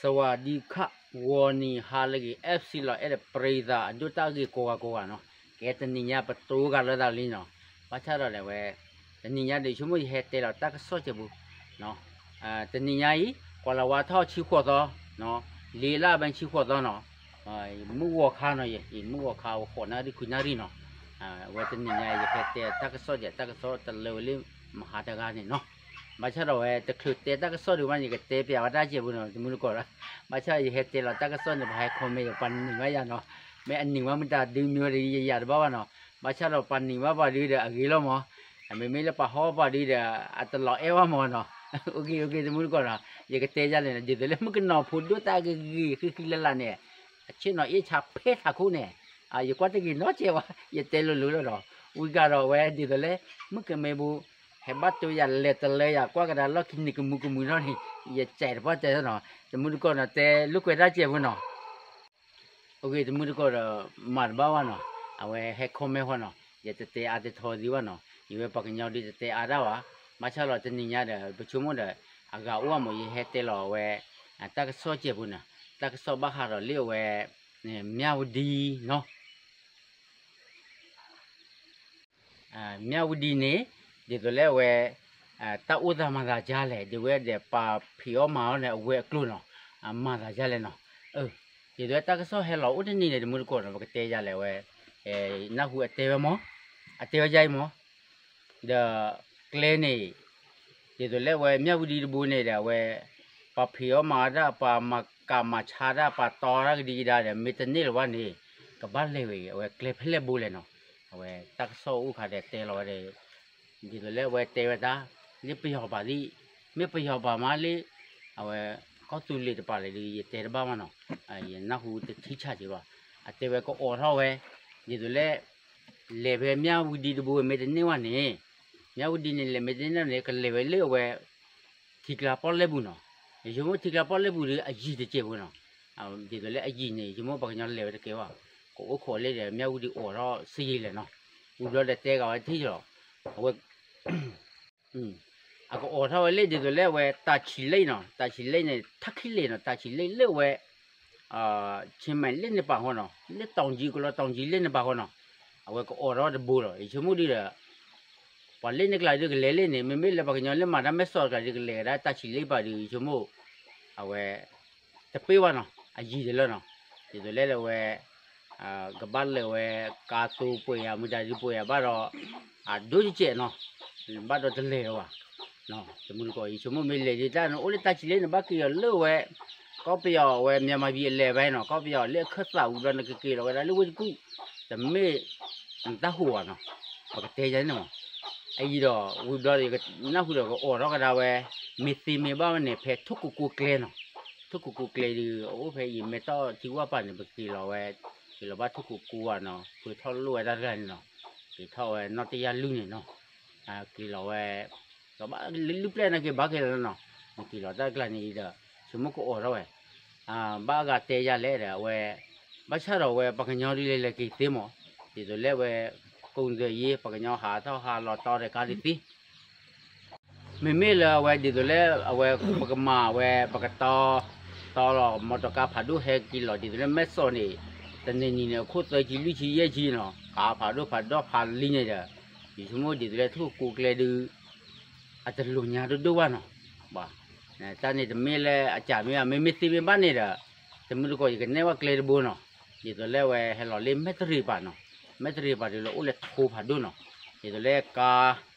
สวัสดีค่ะ ဂီၤနံၤဟါလၢအဂ့ၤ FC လီၤအဲၣ်ဒီးပရံသးအဒိၣ်တၢ်ဂ့ၤကိးဂၤကိးဂၤနီၤ, ကဲတနံၤညါပတိၤဂၤလၢသးလံနီၤ, ဘၣ်ဆၣ်ဒီးလဲၣ်ဝဲ တနံၤညါဒီးဆိကမိၣ်ယဟဲတဲလီၤတၢ်ကစီၣ်စဲးပူၤ, တနံၤညါအံၤ ကွၢ်လီၤဝါထီၣ်ဆံဃိးသီ, လ့လၢ်ဘဲဆံဃိးသီနီၤ, မုၢ်ဂီၤခါနီၤ ယမုၢ်ဂီၤခါဝဲဃိးနၣ်ရံၣ်ခွံနၣ်ရံၣ်နီၤ, ဝဲတနံၤညါယဟဲတဲတၢ်ကစီၣ်စဲး တၢ်ကစီၣ်တလၢဝဲလၢမဟါတဂၤန့ၣ်နီၤ, ဘၣ်ဆၣ်ဒီးဝဲတချုးတဲတၢ်ကစီၣ်ဒံးဘၣ်န့ၣ် ယကတဲပျးဝဲတၢ်စဲးပူၤနီၤ တမူတကိးဒီး, ဘၣ်ဆၣ်ယဟဲတဲလီၤတၢ်ကစီၣ်န့ၣ် ပှၤဟဲ comment ယၤ ပှၤနံၤဘၣ်ယၤနီၤ, မ့ၢ်အနံၤဘၣ်မတၤဒုးမ့ၢ်ဝဲဒီးယယၤတဘၣ်ဘၣ်နီၤ, ဘၣ်ဆၣ်ဒီးပှၤနံၤဘၣ်ပှၤဒုးဒီးအဂ့ၤလီၤမး, မ့မ့ၢ်လၢပှၤဟီၣ်ပှၤဒုးဒီး အတလီၤအဲၣ်ဘၣ်မးနီၤ, အိၣ်ဂ့ၤအိၣ်ဂ့ၤ တမူတကိးနီၤ, ယကတဲယၤလဲၣ် ဒ်သိးလၢမုၣ်ကနီၤဖိဒိၣ်တၢ်ဂ့ၤဂ့ၤဃံဃံလၢ်လၢ်န့ၣ်, အဆ့ၣ်နီၤအ့ၣ်ဆါဖဲထးခိၣ်န့ၣ်, ယကွၢ်တဂ့ၤနီတစဲးဘၣ် ယတဲလိၤလိၤလီၤဒီး, ဝံၤကဒီးဝဲဒ်သိးလၢ မုၣ်ကမဲဘိ ဟဲဘၣ်တိၢ်ယၤလဲၤတလၢယၤ ကွၢ်ကဒါလီၢ်ခံန့ၣ်ကမူၤကမူၤထီၣ်န့ၣ်, ယစဲးတပှၢ်တဲနီၤ, တမူတကိးနီၤ တဲလိာ်ကွဲတၢ်စဲးဖိနီၤ အိၣ်ဂ့ၤ တမူတကိးဒီး မၤတဘၣ်ဘၣ်နီၤ, အဝဲဟဲ comment ဃီနီၤ, ယတတဲအါတဲထီသ့ဘၣ်နီၤ, ယဝဲပှၤကညီဒုးတတဲအါဒၣ်ဘၣ်, ဘၣ်ဆၣ်လီၤတနံၤညါဒီး ပဆိကမိၣ်ဒီး အဂၤအိၣ်အမး ယဟဲတဲလီၤအဝဲ တၢ်ကစီၣ်စဲးဖိနီၤ, တၢ်ကစီၣ်ဘၣ်ဃးဒီးလၢအဝဲ မၠၣ်ဝတံနီၤ မၠၣ်ဝတံန့ၣ် ဒ်သိးလၢအဝဲ တၢ်အိၣ်သးမၤသးဒ်လဲၣ် ဒ်ဝဲဒီးပာ်ဖံးအီၣ်မၤအီၣ်န့ၣ် အဝဲအကျိၤနီၤ, မၤသးဒ်လဲၣ်နီၤ, ဒ်သိးလၢတၢ်ကစီၣ်ဟဲလီၤအိၣ်တနံၤန့ၣ် တမူတကိးနီၤ ပကတဲယၤလဲၣ်ဝဲ နၢ်ဟူအတဲဝဲမး, အတဲဝဲယါအံၤမး, ဒီးကျဲန့ၣ် ဒ်သိးလၢအဝဲမၠၣ်ဝတံတဘိန့ၣ်ဒီး အဝဲ ပာ်ဖံးအီၣ်မၤအီၣ်တၢ် ပာ်မၤကးမၤဆါတၢ် ပာ်တီတၢ်ကဒံကဒါဒီး မ့ၢ်တန့ၢ်လၢၤဘၣ်န့ၣ် ကဘၣ်လဲၤဝဲ အဝဲကျဲဖဲလဲၣ်ဘိလဲၣ်နီၤ, အဝဲတၢ်ကစီၣ်အိၣ်ခါဒီးတဲလီၤဝဲဒီး ဒ်သိးလၢအဝဲတဲဝဲတၢ် လၢပယီၤပၤသံ မ့ၢ်ပယီၤပၤမးလၢ အဝဲ ကီၢ်သူလ့ၤတပၤလဲၣ်ဒီး ယတဲတဘၣ်ဘၣ်နီၤ, ယနၢ်ဟူတထံဆးက့ၤဘၣ်, အတဲဝဲကအိးထီၣ်ဝဲ ဒ်သိးလၢ လဲၤဖဲမၠၣ်ဝတံတဘိမ့ၢ်တန့ၢ်ဘၣ်န့ၣ်, မၠၣ်ဝတံန့ၣ် လဲၤမ့ၢ်တန့ၢ်န့ၣ် ကလဲၤဝဲလၢအဝဲ ထံကျါပီၣ်လဲၣ်ပူၤနီၤ, ယဆိကမိၣ်ထံကျါပီၣ်လဲၣ်ပူၤဒီးအယံၤတစဲးဖိနီၤ, ဒ်သိးလၢအယံၤန့ၣ် ယဆိကမိၣ်ပှၤကညီလဲၤဝဲတကဲဘၣ်, ကအိၣ်ခိးလၢဒီးမၠၣ်ဝတံအိးထီၣ်စ့ယံၤလဲၣ်နီၤ, ဝံၤဘျီဒီးတဲဂၤဝဲထံၣ်လီၤ, အဝဲ အကအိးထီၣ်ဝဲလၢဒ်သိးလၢအဝဲတၢ်ဆံးလ့နီၤ, တၢ်ဆံးလ့န့ၣ် ထၣ်ခံလ့နီၤ, တၢ်ဆံးလ့လၢအဝဲ ဆ့မဲာ်လ့န့ၣ်ပာ်ဃီနီၤ, လၢတီၤကံၤကလီတီၤကံၤလ့န့ၣ်ပာ်ဃီနီၤ, အဝဲကအိးထီၣ်တဘိလီၤ, ယဆိကမိၣ်ဒုဒီး ပှၤလ့န့ၣ်ကျါဒုကလဲၤလ့န့ၣ် မ့မ့ၢ်လၢပှၤကညီလၢမၤတၢ်မဲာ်စီၣ်တကျါဒုကလဲၤကဒါတၢ်ဆံးလ့ပာ်ဒု ယဆိကမိၣ် အဝဲ တပ့ၢ်ဘၣ်နီၤ, အယံၤတလၢနီၤ, ဒ်သိးလၢလၢဝဲ ကဘၣ်လၢာ်ဝဲ ကါသိပှဲၤယၤ မုၢ်တၢ်ဒုပှဲၤယၤဘၣ်ဒီး အဒိၣ်ကဲးနီၤ, ဘၣ်ဒီးတလဲၤဝဲဘၣ်, တမူတကိး ယဆိကမိၣ်မ့ၢ်လဲၤဒ်တၢ်န့ၣ် အိၣ်လၢတၢ်ဆံးလ့န့ၣ် ဘၣ်က့ၤအီၤလၢဝဲ ကီၢ်ပယီၤဝဲ မြန်မာပြည်အလယ်ပိုင်းနီၤ, ကီၢ်ပယီၤလၢအခၢၣ်သးဝံၤဘျီ နကက့ၤလီၤဝဲဒၣ်လၢဝ့ၢ်တကူၣ်, တမ့ၢ် နတၢ်ဟူးဘၣ်နီၤ, ပကတဲယၤန့ၣ်မး, အအံၤဒီး ဝံၤဘျီဒီး နၢ်ဟူဒီးကအိးထီၣ်ကဒါဝဲ မ့ၢ်သ့မ့ၢ်ဘၣ်ဝဲန့ၣ် ဖဲထိၣ်ကိကိကျဲနီၤ, ထိၣ်ကိကိကျဲဒီး အအိၣ်ဖဲအံၤ မဲထီၣ်ထံဝၣ်ပၤန့ၣ် ပက့ၤလီၤဝဲ က့ၤလီၤဘၣ်ထိၣ်ကိကိဘၣ်နီၤ, ဖုထီၣ်လိၣ်ဝဲတၢ်တကျါန့ၣ်နီၤ, က့ၤထီၣ်ဝဲနီၢ်တယၢ်လုၢ်န့ၣ်နီၤ, က့ၤလီၤဝဲ ကဘၣ်လုၢ်ပျဲၢ်န့ၣ်က့ၤဘၣ်က့ၤလီၤနီၤ, နက့ၤလီၤတၢ်တကျါန့ၣ်ဒီး ဆိကမိၣ်ကအိးထီၣ်ဝဲ ဘၣ်အဂၤတဲယၤလဲၣ်ဒီး အဝဲ ဘၣ်ဆၣ်ဒီးအဝဲ ပှၤကညီဒုးလဲၤလဲၤက့ၤသ့မး, ဒ်သိးလၢအဝဲ ကိၣ်ဒၢယ့ ပှၤကညီဟးထီၣ်ဟးလီၤတီဒီးကါဒုးသ့, မ့မ့ၢ်လၢအဝဲဒ်သိးလၢအဝဲ ပကမၤအဝဲ ပကတီ တီလီၤ မီတီကါဖးဒိၣ်ဟဲက့ၤလီၤ ဒ်သိးလၢမဲၢ်စီးန့ၣ် တနံၤနံၤန့ၣ် အခိၣ်သၢဆံလွံၢ်ဆံယဲၢ်ဆံနီၤ ကါဖးဒိၣ်ဖးဒီဖးလံန့ၣ်ဒီး ယဆိကမိၣ်ဒ်သိးလၢထိၣ်ကိကျဲဒုး အတလိာ်ညါဒိၣ်ဒိၣ်ဘၣ်နီၤ, တၢ်န့ၣ်တမ့ၢ်လၢအကးမ့ၢ်ဘၣ် မ့မ့ၢ်သ့မ့ၢ်ဘၣ်န့ၣ်ဒီး တမူတကိး ယကနဲၣ်ဝဲကျဲတဘိနီၤ, ဒ်သိးလၢအဝဲဟဲလီၤလၢမဲၢ်တရံးပၤနီၤ, မဲၢ်တရံးပၤဒုးလၢအိၣ်လၢထိဖးဒိၣ်နီၤ, ဒ်သိးလၢကါ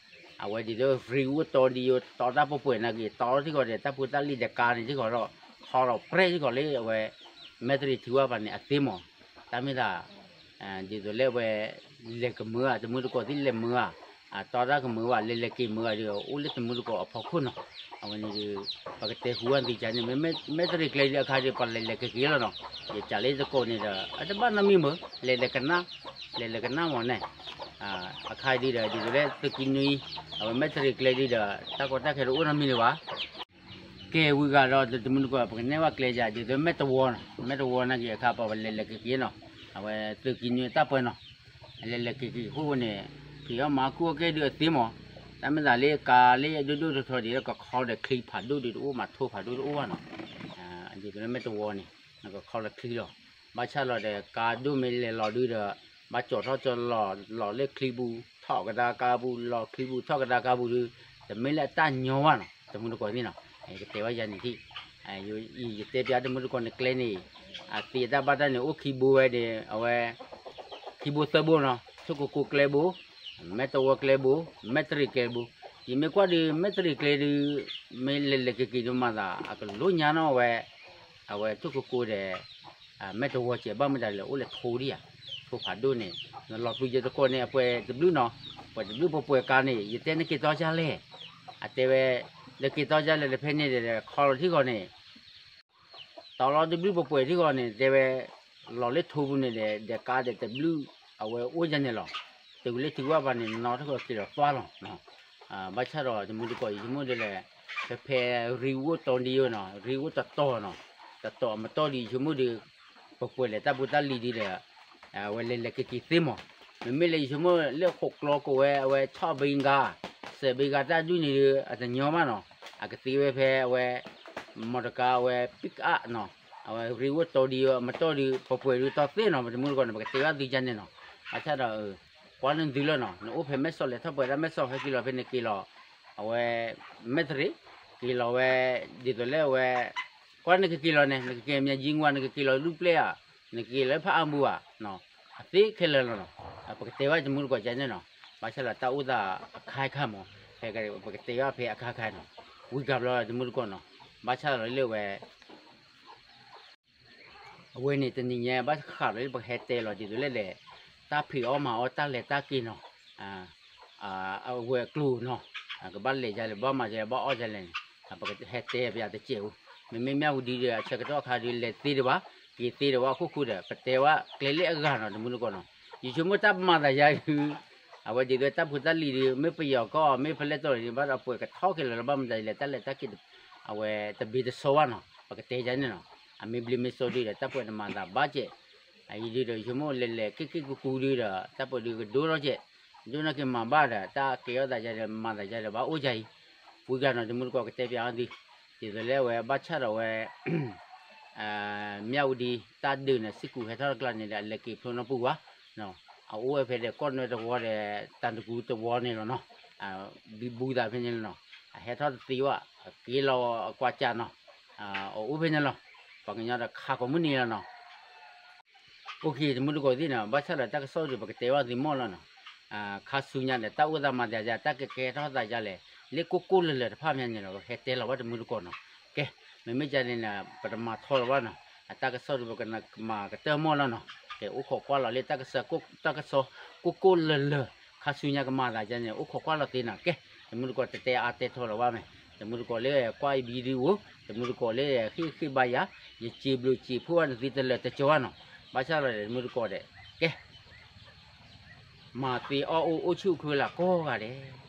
အဝဲဒ်သိး free အိၣ်တီဒ်ယိ တီတၢ်ပှဲၤပှဲၤနာ်က့ၤ တီထံကီၢ်ဒီး တၢ်ဖိတၢ်လံၤဒီးကါန့ၣ်ထံကီၢ်ဒီး ခီလီၤပြဲၢ်ထံကီၢ်လၢအဝဲ မဲၢ်တရံးထံဝၣ်ပၤန့ၣ် အသ့မး, တၢ်မ့ၢ်သး ဒ်သိးလၢအဝဲ လဲၤကမၢဧါ တမူတကိးသ့ၣ်လဲၤမၢဧါ, တီတၢ်ကမၢဘၣ် လဲၤလဲၤက့ၤမၢဧါဒီး အိၣ်လၢတမူတကိးအဖီခိၣ်နီၤ, အဝဲန့ၣ်ဒီး ပကတဲဟူဘၣ်သ့ၣ်ကန့ၣ် မ့ၢ်မဲၢ်တရံးကျဲဒုးအခါဒီး ပှၤလဲၤလဲၤက့ၤက့ၤလီၤနီၤ, ယကးလၢယသကိးန့ၣ်ဒီး အတဘၣ်နီတမံၤမ့ၢ် လဲၤလဲၤကနၣ် လဲၤလဲၤကနၣ်မးန့ၣ်, အခါဒုးဒီး ဒ်သိးလၢသုးက့နွံ အဝဲမဲၢ်တရံးကျဲဒုးဒီး တၢ်ကီတၢ်ခဲတအိၣ်နီတမံၤလၢၤဘၣ် ကဲဝံၤဂၤဒီး တမူတကိး ပကနဲၣ်ဝဲကျဲယၤ ဒ်သိးမဲၢ်တဝီနီၤ, မဲၢ်တဝီနာ်က့ၤအခါ ပှၤလဲၤလဲၤက့ၤက့ၤနီၤ, အဝဲသုးက့နွံတၢ်ပၢနီၤ, လဲၤလဲၤက့ၤက့ၤဃိဃိန့ၣ် ဖံးအီၣ်မၤအီၣ်ကူၣ်အီၣ်ကဲဒုးအသ့မး, တၢ်မ့ၢ်သးလၢကါလၢအဒိၣ်ဒိၣ်ထီထီဒ်လၢကခီဒီးချံဖးဒိၣ်ဒုးတအိၣ်မး ထိဖးဒိၣ်တအိၣ်ဘၣ်နီၤ, ဒ်သိးလၢမဲၢ်တဝီန့ၣ် နကခီလီၤချံလီၤ. ဘၣ်ဆၣ်လီၤဒီး ကါဒိၣ်မ့ၢ်လဲၤလီၤဒုဒီး ဘၣ်ကၠီၤထီၣ်ကၠီၤလီၤ လီၤလၢချံပူၤ ထီၣ်ကဒါကါပူၤ လီၤချံပူၤထီၣ်ကဒါကါပူၤဒု တမ့ၢ်လၢအတၢ်ညီဘၣ်နီၤ တမူတကိးသ့ၣ်နီၤ. ယကတဲဘၣ်ယၤန့ၣ်ထံၣ် ယတဲပျးတမူတကိးန့ၣ်ကျဲန့ၣ် အသ့အတၢ်ဘၣ်တၢ်န့ၣ် အိၣ်ခံဘိဝဲဒီး အဝဲ ခံဘိသၢဘိနီၤ ထိၣ်ကကိကျဲဘိ မဲၢ်တဝီကျဲဘိ မဲၢ်တရံးကျဲဘိ. ယမ့ၢ်ကွၢ်ဒုး မဲၢ်တရံးကျဲဒုး မ့ၢ်လဲၤလဲၤက့ၤက့ၤဒုးမၤသး အကလိညါနီၤဝဲ အဝဲထိၣ်ကကိဒီး မဲၢ်တဝီစဲး ဘၣ်မတၤလဲၣ် အိၣ်လဲၤထိဒံးဧါ ထိဖးဒိၣ်န့ၣ် နလီၤပျံၤယတကိးန့ၣ် အပှဲၤတဘျုးနီၤ ပှဲၤတဘျုးပပှဲၤကါန့ၣ် ယတဲနက့ၤတီကၢ်လဲၣ် အတဲဝဲ နက့ၤတီကၢ်လဲၣ်ဒီး ဖဲန့ၣ်ဒီး ခီလီၤထံၣ်ဃီန့ၣ် တီလီၤတဘျုးပပှဲၤထံၣ်ဃီန့ၣ် တဲဝဲ လီၤလၢထိပူၤန့ၣ်ဒီး ဒီးကါဒီးတဘျုး အဝဲအိၣ်ယါန့ၣ်လီၤ. တုၤလၢထံဝၣ်ဘၣ်န့ၣ် နီၢ်တခီက့ၤလီၤသွါလီၤ. ဘၣ်ဆၣ်ဒီးတမူတကိး ယဆိကမိၣ်ဒ်လဲၣ် ဖဲဖဲရံဝိၣ်တီဒံယိနီၤ ရံဝိၣ်တတီၤနီၤ တတီၤအမတီၢ်ဒံး ယဆိကမိၣ်ဒီး ပပှဲၤလဲၤတၢ်ဖိတၢ်လံၤဒံးဒီး အဝဲလဲၤလဲၤက့ၤက့ၤသ့မး မ့မ့ၢ်လၢယဆိကမိၣ်လၢဃိးကျီကိးဝဲ အဝဲဆီၣ်ဘ့ဂါ စဲးဘ့ဂါတၢ်ဒုးန့ၣ်ဒီး အတညီဘၣ်နီၤ အကသ့ဝဲဖဲအဝဲ မီတကါအဝဲ pick up နီၤ အဝဲရံဝိၣ်တီဒံအမတီၢ်ဒံး ပပှဲၤဒံးတီသ့နီၤ ပတမူတကိးန့ၣ် ပကတဲဘၣ်သုကါန့ၣ်နီၤ ဘၣ်ဆၣ်ဒီး ကွၢ်နသုလီၤနီၤ နအိၣ်ဖဲမဲၢ်စီးလဲၤထီၣ်ပှဲၤဒၣ်မဲၢ်စီး ဟဲက့ၤလီၤဖဲန့ၣ်က့ၤလီၤ အဝဲ မဲၢ်တရံး က့ၤလီၤဝဲ ဒ်သိးလၢအဝဲ ကွၢ်နကက့ၤလီၤန့ၣ် နကက့ၤမၠဲယံငွါ နကက့ၤလီၤလူၢ်ပျဲၢ်ဧါ နက့ၤလၢဖးအါဘူဧါ အသ့ခဲလၢာ်လီၤနီၤ ပကတဲဘၣ်တမူတကိးကါန့ၣ်နီၤ ဘၣ်ဆၣ်ဒီးတၢ်အိၣ်သးအခါခါမး ဖဲပကတဲဘၣ်ဖဲအခါခါနီၤ ဝံၤကဘျီတမူတကိးနီၤ ဘၣ်ဆၣ်ဒီးလၢဝဲ အဝဲန့ၣ်တနံၤညါ ဘၣ်ဃးဒီးလၢပကဟဲတဲလီၤဒ်သိးလၢလဲၣ် တၢ်ဖံးအီၣ်မၤအီၣ်တၢ်လဲၤတၢ်က့ၤနီၤ အဝဲၤကျိၤနီၤ ကဘၣ်လဲၤယါလဲၣ် ဘၣ်မၤယါလဲၣ် ဘၣ်အီၣ်ယါလဲၣ်န့ၣ် ပကဟဲတဲပယါတစဲးဧိၤ မ့မ့ၢ်မၠၣ်ဝတံၤဒီး အဆၢကတီၢ်အခါဒီး လဲၤသ့ဒံးဘၣ် က့ၤသ့ဒံးဘၣ် အခိၣ်ဃိဒီး ပတဲဝဲကျဲလၢအဂၤနီၤ တမူတကိးနီၤ ယဆိကမိၣ်တၢ်မၤသးယါဒုး အဝဲဒ်သိးတၢ်ဖိတၢ်လံၤဒုး မ့ၢ်ပယီၤကီၢ် မ့ၢ်ဖဲလဲၣ်တီၤန့ၣ် ဘၣ်ဒီးပှဲၤကထီၣ်ခဲလၢာ်လီၤ ဘၣ်မတၤလဲၣ် တၢ်လဲၤတၢ်က့ၤ အဝဲတဘ့ၣ်တစီဘၣ်နီၤ ပကတဲယါန့ၣ်နီၤ အမ့ၢ်ဘျ့မ့ၢ်စီဒုးဒီး တၢ်ပှဲၤနမၤသးဘၣ်ကဲး အအံၤဒုးဒီး ယဆိကမိၣ်လဲၤလဲၤက့ၤက့ၤကူကူဒုးဒီး တၢ်ပှဲၤဒုးကဒိထီၣ်ကဲး ဒိၣ်နီၢ်က့ၤမၤဘၣ်ဒီး တၢ်ကဲထီၣ်သးယါဒီး မၤသးယါဒီး ဘၣ်အိၣ်ယါအံၤ ဝံၤကါနီၤ တမူတကိးကတဲပယါအီၤသု ဒ်သိးလၢအဝဲဘၣ်ဆၣ်ဒီးဝဲ မၠၣ်ဝတံၤ တၢ်ဒုးန့ၣ် စ့ၢ်ကီးဟဲထီၣ်တကျါန့ၣ်ဒီး အလဲၤက့ၤဖျိနီၢ်ပူၤဝဲ အအိၣ်ဝဲဖဲဒီး ကီၢ်နွဲတဝီဒီး တၢ်တကူတဝီန့ၣ်လီၤနီၤ ဘံဘူသးဖဲန့ၣ်လီၤနီၤ အဟဲထီၣ်တသ့ဘၣ် အက့ၤလီၤအကွၢ်ကၢ်နီၤ အအိၣ်ဖဲန့ၣ်လီၤ ပှၤကညီဒီးခးကိးမုၢ်နံၤလီၤနီၤ အိၣ်ခ့ တမူတကိးသ့ၣ်နီၤ ဘၣ်ဆၣ်ဒီးတၢ်ကစီၣ်ဒီး ပကတဲဘၣ်သုမီၢ်လီၤနီၤ ခါဆူညါဒီး တၢ်အိၣ်သးမၤသးယါ တၢ်ကကဲထီၣ်သးယါလဲၣ် လၢကိၢ်ကိၢ်လၢၤလၢၤတဖၣ်မးန့ၣ်လီၤ ပဟဲတဲလီၤဘၣ်တမူတကိးနီၤ ကဲ မ့မ့ၢ်ကန့ၣ် ပတမၤထီလီၤဘၣ်နီၤ အတၢ်ကစီၣ်ဒီး ပကမၤကတၢၢ်မီၢ်လီၤနီၤ ကဲ အိၣ်ခိးကွၢ်လီၤလၢ တၢ်ကစီၣ်ကိၢ်ကိၢ်လၢၤလၢၤ ခါဆူညါကမၤသးယါန့ၣ် အိၣ်ခိးကွၢ်လီၤသ့နီၤ ကဲ တမူတကိးတတဲအါတဲထီလီၤဘၣ်မး တမူတကိးလၢကွၢ်အံၤ video တမူတကိးလၢဃ့ၢ်ဃ့ၢ်ဘါယၤ ယစံးဘျုးစံးဖှိၣ်ဘၣ်နသုတလၢာ်တကီဘၣ်နီၤ ဘၣ်ဆၣ်လီၤဒီး တမူတကိးဒီး ကဲ မၤသ့အီၣ်အိၣ်အိၣ်ဆူၣ်အိၣ်ချ့လၢကိးဂၤဒဲး